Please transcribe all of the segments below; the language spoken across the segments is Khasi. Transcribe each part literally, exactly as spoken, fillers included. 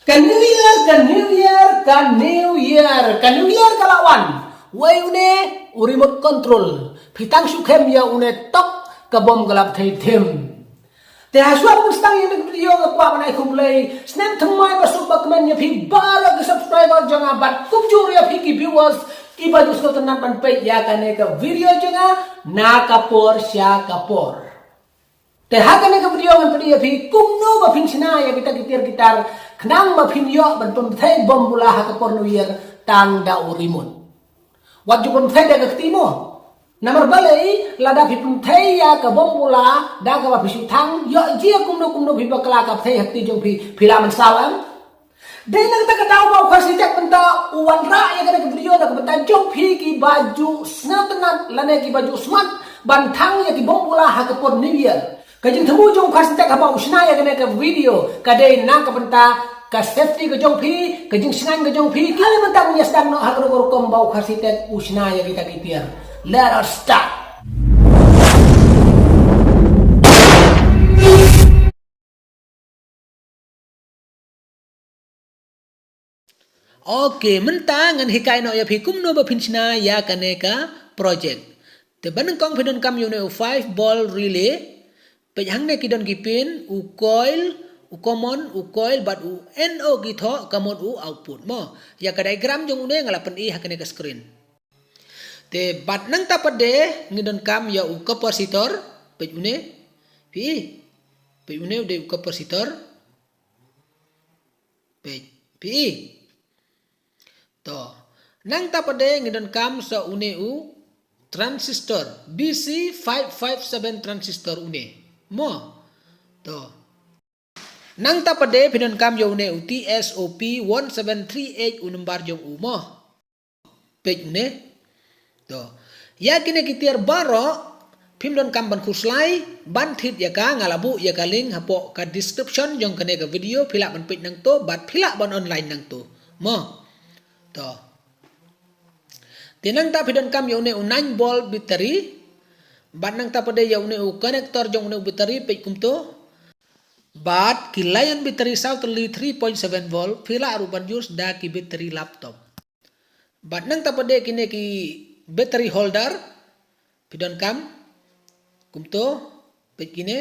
Ka New Year, ka New Year, ka New Year, ka New Year ka la wan. Wei une u remote control. Phi tang shu khem ïa une tok ka bom ka la bthei them. Te ha shuwa ban sdang ïa kane ka video nga kwah ban ai khublei snem thymmai ba suk ba kmen ïa phi baroh ki subscriber jong nga bad kumjuh ruh ïa phi ki viewers kiba ju sngewtynnat ban peit ïa kane ka video jong nga na ka por sha ka por. Te ha kane ka video ngan pyni ïa phi kumno ba phin shna ïa kita ki tiar ki tar khnang ba phin ïoh ban pynbthei bom bula ha ka por New Year tang da u remote. Wat ju pynbthei da ka kti mo. Namar balei lada phi pynbthei ïa ka bom bula da kaba phi shu thang, ïoh jia kumno kumno phi bakla ka bthei ha kti jong phi, phi lah ban saw em. Dei na kata ka daw ba u Khasi Tech mynta u wanrah ïa kane ka video na ka bynta jong phi kiba ju sngewtynnat lane kiba ju smat ban thang ïa ki bom bula ha ka por New Year. Ka jingthmu jong u Khasi Tech haba u shna ïa kane ka video ka dei na ka bynta ka safety ka jong phi, ka jingshngaiñ ka jong phi. Ki la mynta ngin ïa sdang noh ha kano ka rukom ba u Khasi Tech u shna ïa kita ki tiar. Let us start. Ok, mynta ngan hikai noh ïa phi kumno ba phin shna ïa kane ka project. Te ba nyngkong phi donkam ïa une u five volt relay. Peit hangne ki don ki pin, u coil, u common, u coil bad u NO ki thoh ka mut u output mo. Ïa ka diagram jong une nga la pyni ha kane ka screen. Te bad nangta pat de ngi donkam ïa u capacitor, peit une. Phi. Peit une u dei u capacitor. Peit. Phi. To. Nangta pat de ngi donkam sa une u transistor. B C five five seven transistor une. Mo. To. Nangta pat de phi donkam ïa une u T S O P one seven three eight u number jong u mo. Peit une. To. Ïa kine ki tiar baroh phim donkam ban khuslai ban thied ïa ka nga la buh ïa ka link hapoh ka description jong kane ka video phi lah ban peit nangto bad phi lah ban online nangto. Mo. To. Te nangta phi donkam ïa une u nine volt battery. Bad nangta pat de ïa une u connector jong une u battery peit kumto. Bad ki lion battery saw tylli three point seven volt phi lah ruh ban use da ki battery laptop. Bad nangta pat de kine ki battery holder phi donkam kumto peit kine.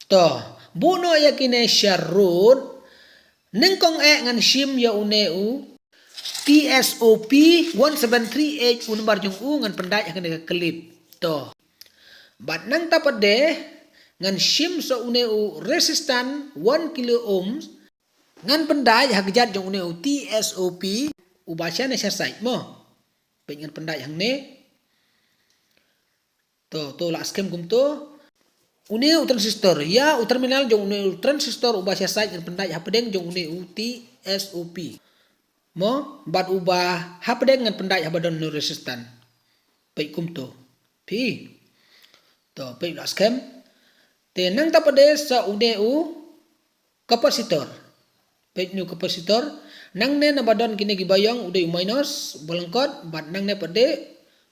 To, buh noh ïa kine sha road. Nyngkong eh ngan shim ïa une u T S O P one seven three eight u number jong u ngan pyndait ha kane ka clip. To. Bad nangta pat de ngan shim sa une u resistant one kilo ohms ngan pyndait ha kjat jong une u T S O P uba shane sha side mo. Peit ngan pyndait hangne. To, to lah skhem kumto. Une u transistor, ïa u terminal jong une u transistor uba sha side ngan pyndait hapdeng jong une u T S O P. Mo, bad uba hapdeng ngan pyndait haba don une u resistant. Peit kumto. Phi. To, peit lah skhem. Te nangta pat de sa une u capacitor. Peit une u capacitor. Nangne naba don kine ki baïong u dei u minus, ba lyngkot, bad nangne pat de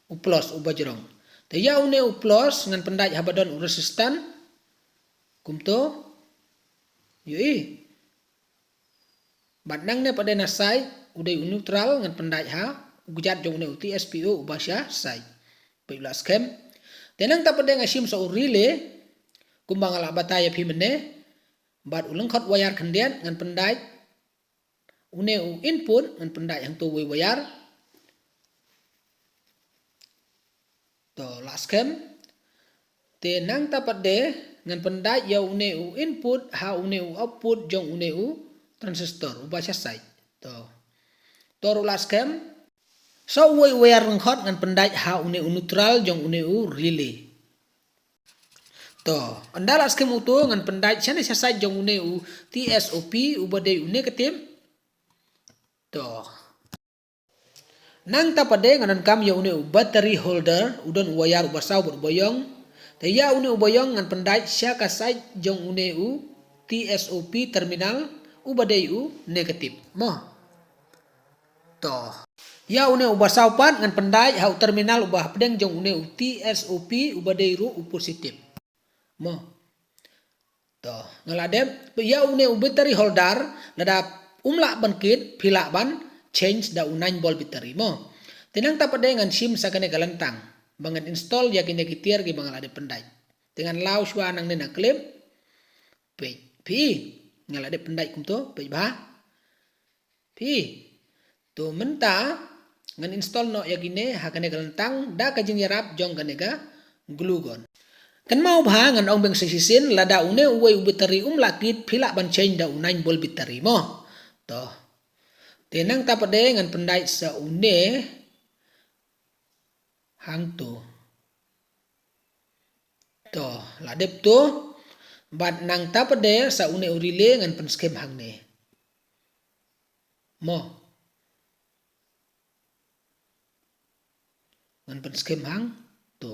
u plus, u bajrong. Te ïa une u plus, ngan pyndait haba don u resistant. Kumto. Ïohi. Bad nangne pat de na side, u dei u neutral, ngan pyndait ha, u kjat jong une u T S P O, uba sha side. Peit lah skhem. Te nangta pat de nga shim sa u relay, kumba nga lah batai ïa phi mynne. Bad u lyngkot wire khyndiat ngan pyndait. Une u input ngan pyndait hangto wei wire. To lah skhem. Te nangta pat de ngan pyndait ïa une u input ha une u output jong une u transistor uba sha side. To. To ruh lah skhem. Sa uwei u wire lyngkot ngan pyndait ha une u neutral jong une u relay. To, ynda lah skhem uto ngan pyndait shane sha side jong une u T S O P uba dei u negative. To. Nangta pat de ngan donkam ïa une u battery holder, u don u wire uba saw bad u baïong. Te ïa une u baïong ngan pyndait sha ka side jong une u T S O P terminal uba dei u negative. Mo. To. Ïa une uba saw pat ngan pyndait ha u terminal uba hapdeng jong une u T S O P uba dei ruh u positive. Mo. To, nga la dep, ïa une u battery holder, lada um lah ban kit, phi lah ban change da u nine volt battery mo. Te nangta pat de ngan shim sa kane ka lyntang ba ngan install ïa kine ki tiar kiba nga la dep pyndait. Te ngan law shuwa nangne na clip. Peit, phi, nga la dep pyndait kumto, peit bha. Phi. To mynta ngan install noh ïa kine ha kane ka lyntang da ka jingïarap jong kane ka glue gun. Kynmaw bha ngan ong biang sa shisien, lada une uwei u battery um lah kit, phi lah ban change da u nine volt battery mo. To. Te nangta pat de ngan pyndait sa une hangto. To, la dep to. Bad nangta pat de sa une u relay ngan pynskhem hangne. Mo. Ngan pynskhem hangto.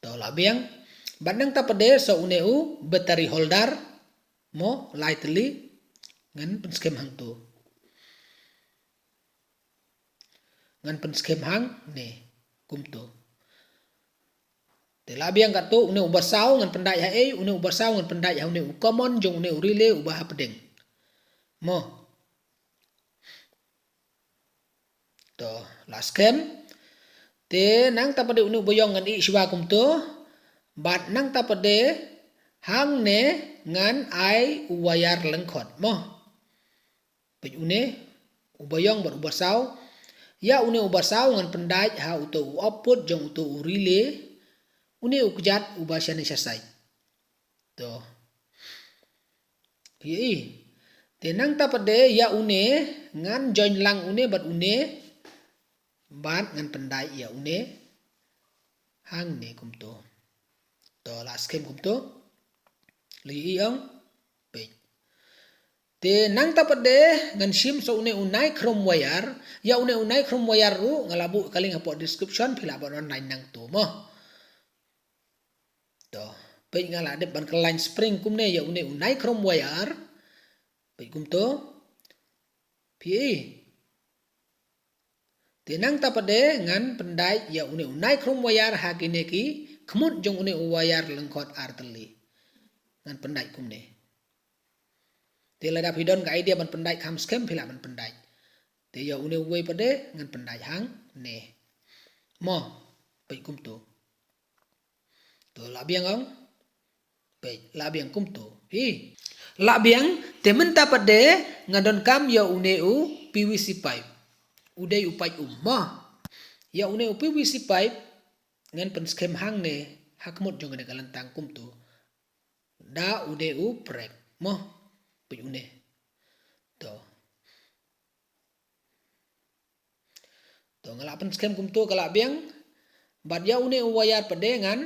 To, la biang. Bad nangta pat de sa une u battery holder mo, lai tylli, ngan pynskhem hangto. Ngan pynskhem hangne kumto. Te la biang katto, une uba saw ngan pyndait ha ei, une uba saw ngan pyndait ha une u common jong une u relay uba hapdeng mo. To, la skhem. Te nangta pat de une uba ïong ngan ïeh shuwa kumto. Bad nangta pat de hangne ngan ai u wire lyngkhot mo. Peit une uba ïong bad uba saw. Ïa une uba saw ngan pyndait ha uto u output jong uto u relay. Une u kjat uba shane sha side. To. Ïa i. Te nangta pat de ïa une ngan join lang une bad une. Bad ngan pyndait ïa une hangne kumto. To, la skhem kumto. Li i ong. Peit. Te nangta pat de ngan shim sa une u nichrome wire, ïa une u nichrome wire ruh nga la buh ka link hapoh description, phi lah ban online nangto mo. To, peit nga la dep ban kylla spring kumne ïa une u nichrome wire. Peit kumto. Phi. Te nangta pat de ngan pyndait ïa une u nichrome wire ha kine ki khmut jong une u wire lyngkhot ar tylli. Ngan pyndait kumne. Te lada phi don ka idea ban pyndait kham skhem phi lah ban pyndait. Te ïa une uwei pat de ngan pyndait hangne. Mo, peit kumto. To, la biang ong. Peit, la biang kumto. Hi. La biang, te mynta pat de nga donkam ïa une u P V C pipe. U dei u pipe um mo. Ïa une u P V C pipe ngan pynskhem hangne ha khmut jong kane ka lyntang kumto. Da u dei u prek mo. Peit une. To. To, nga la pynskhem kumto ka la biang. Bad ïa une u wire pat de ngan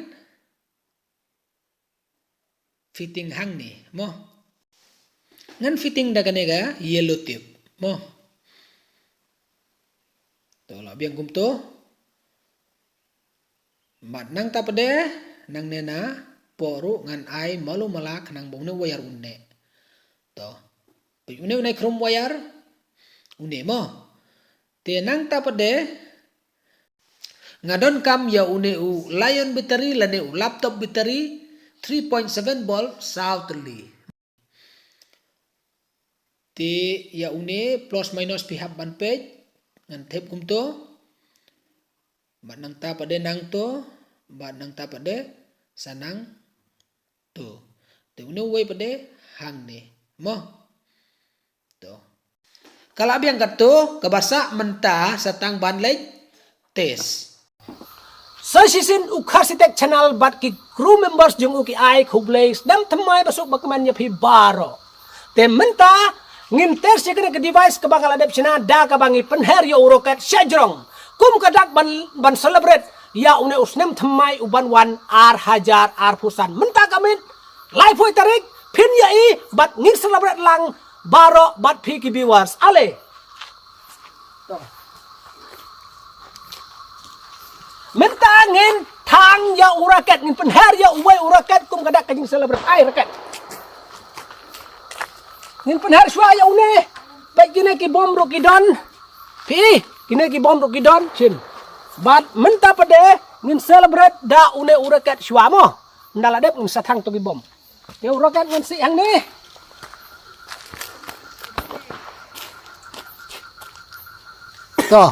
fitting hangne mo. Ngan fitting da kane ka yellow tape mo. To, la biang kumto. Bad nangta pat de nangne napoh ruh ngan ai malu mala khnang ba une u wire un neh. To. Peit une u nichrome wire. Une mo. Te nangta pat de nga donkam ïa une u lion battery lane u laptop battery three point seven volt saw tylli. Te ïa une plus minus phi hap ban peit, ngan thep kumto. Bad nangta pat de nangto, bad nangta pat de sa nangto. Te une uwei pat de hangne mo. To. Ka la biang katto, kaba sah mynta sa tang ban leit test. Sa shisien u Khasi Tech Channel bad ki crew members jong u ki ai khublei snem thymmai ba suk ba kmen ïa phi baroh. Te mynta ngin test ïa kane ka device kaba nga la dep shna da kaba ngi pynher ïa u rocket sha jrong. Kum ka dak ban, ban celebrate ïa une u snem thymmai u ban wan ar hajar arphew san. Mynta ka miet laiphew tarik phin ïa i bad ngin celebrate lang baroh bad phi ki viewers. Ale. Mynta ngin thang ïa u rocket, ngin pynher ïa uwei u rocket kum ka dak ka jing celebrate. Ai rocket. Ngin pynher shuwa ïa une. Peit kine ki bom ruh ki don. Phi, kine ki bom ruh ki don, shim. Bad mynta pat de ngin celebrate da une u rocket shuwa mo. Nda la dep ngin sa thang to ki bom. Ïa u rocket ngan sih hangne. To.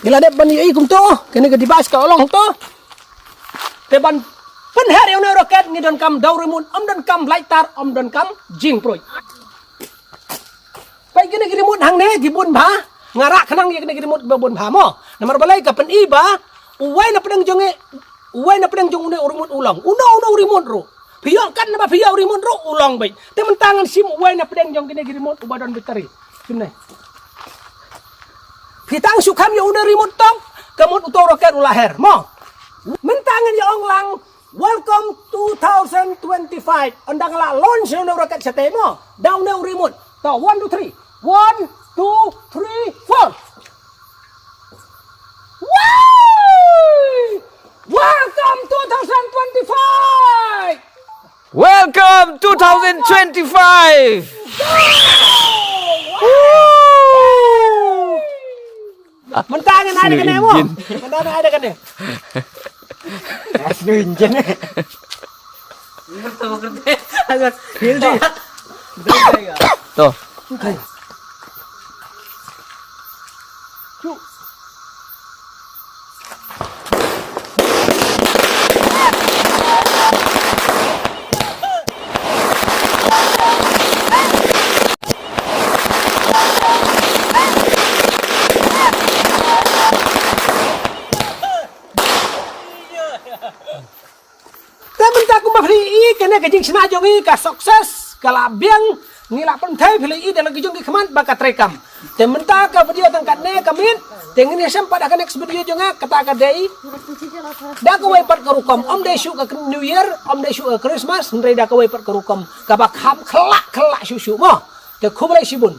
Ngi la dep ban ïohi kumto, kane ka device ka long to. Te ban pynher ïa une u rocket ngi donkam da u remote, ym donkam lighter, ym donkam jingpruid. Peit kine ki remote hangne ki bun bha. Nga rah khnang ïa kine ki remote ba bun bha mo. Namar balei ka pyni ba uwei na pdeng jong ngi, uwei na pdeng jong une u remote u long. Uno uno u remote ruh. Phi ïoh katne ba phi ïoh u remote ruh u long beit. Te mynta ngan shim uwei na pdeng jong kine ki remote uba don battery. Shim ne. Phi tang shu kham ïa une remote tong, ka mut uto u rocket u la her mo. Mynta ngan ïa ong lang, welcome two thousand twenty-five. Ynda nga la launch une u rocket shatei mo. Da une u remote. To, one, two, three. One, two, three, four. Woo! Welcome two thousand twenty-five. Welcome two thousand twenty-five. Woo! Mynta ngan ai da kane mo. Engine. Mynta ngan ai da kane. Asli engine. Betul, betul. Agak. Hildi. Betul, ya. To. Te mynta kumba phi i kane ka jingshna jong i ka success, ka la biang, ngi la pynthei phi la i da la ki jong ki khmat ba ka treikam. Te mynta ka video tang katne ka miet, te ngin ïa shem pat ha ka next video jong nga kata ka dei. Da kawei pat ka rukom, ym dei shuh ka New Year, ym dei shuh ka Christmas, hynrei da kawei pat ka rukom. Kaba kham khlak khlak shuh shuh mo. Te khublei shibun.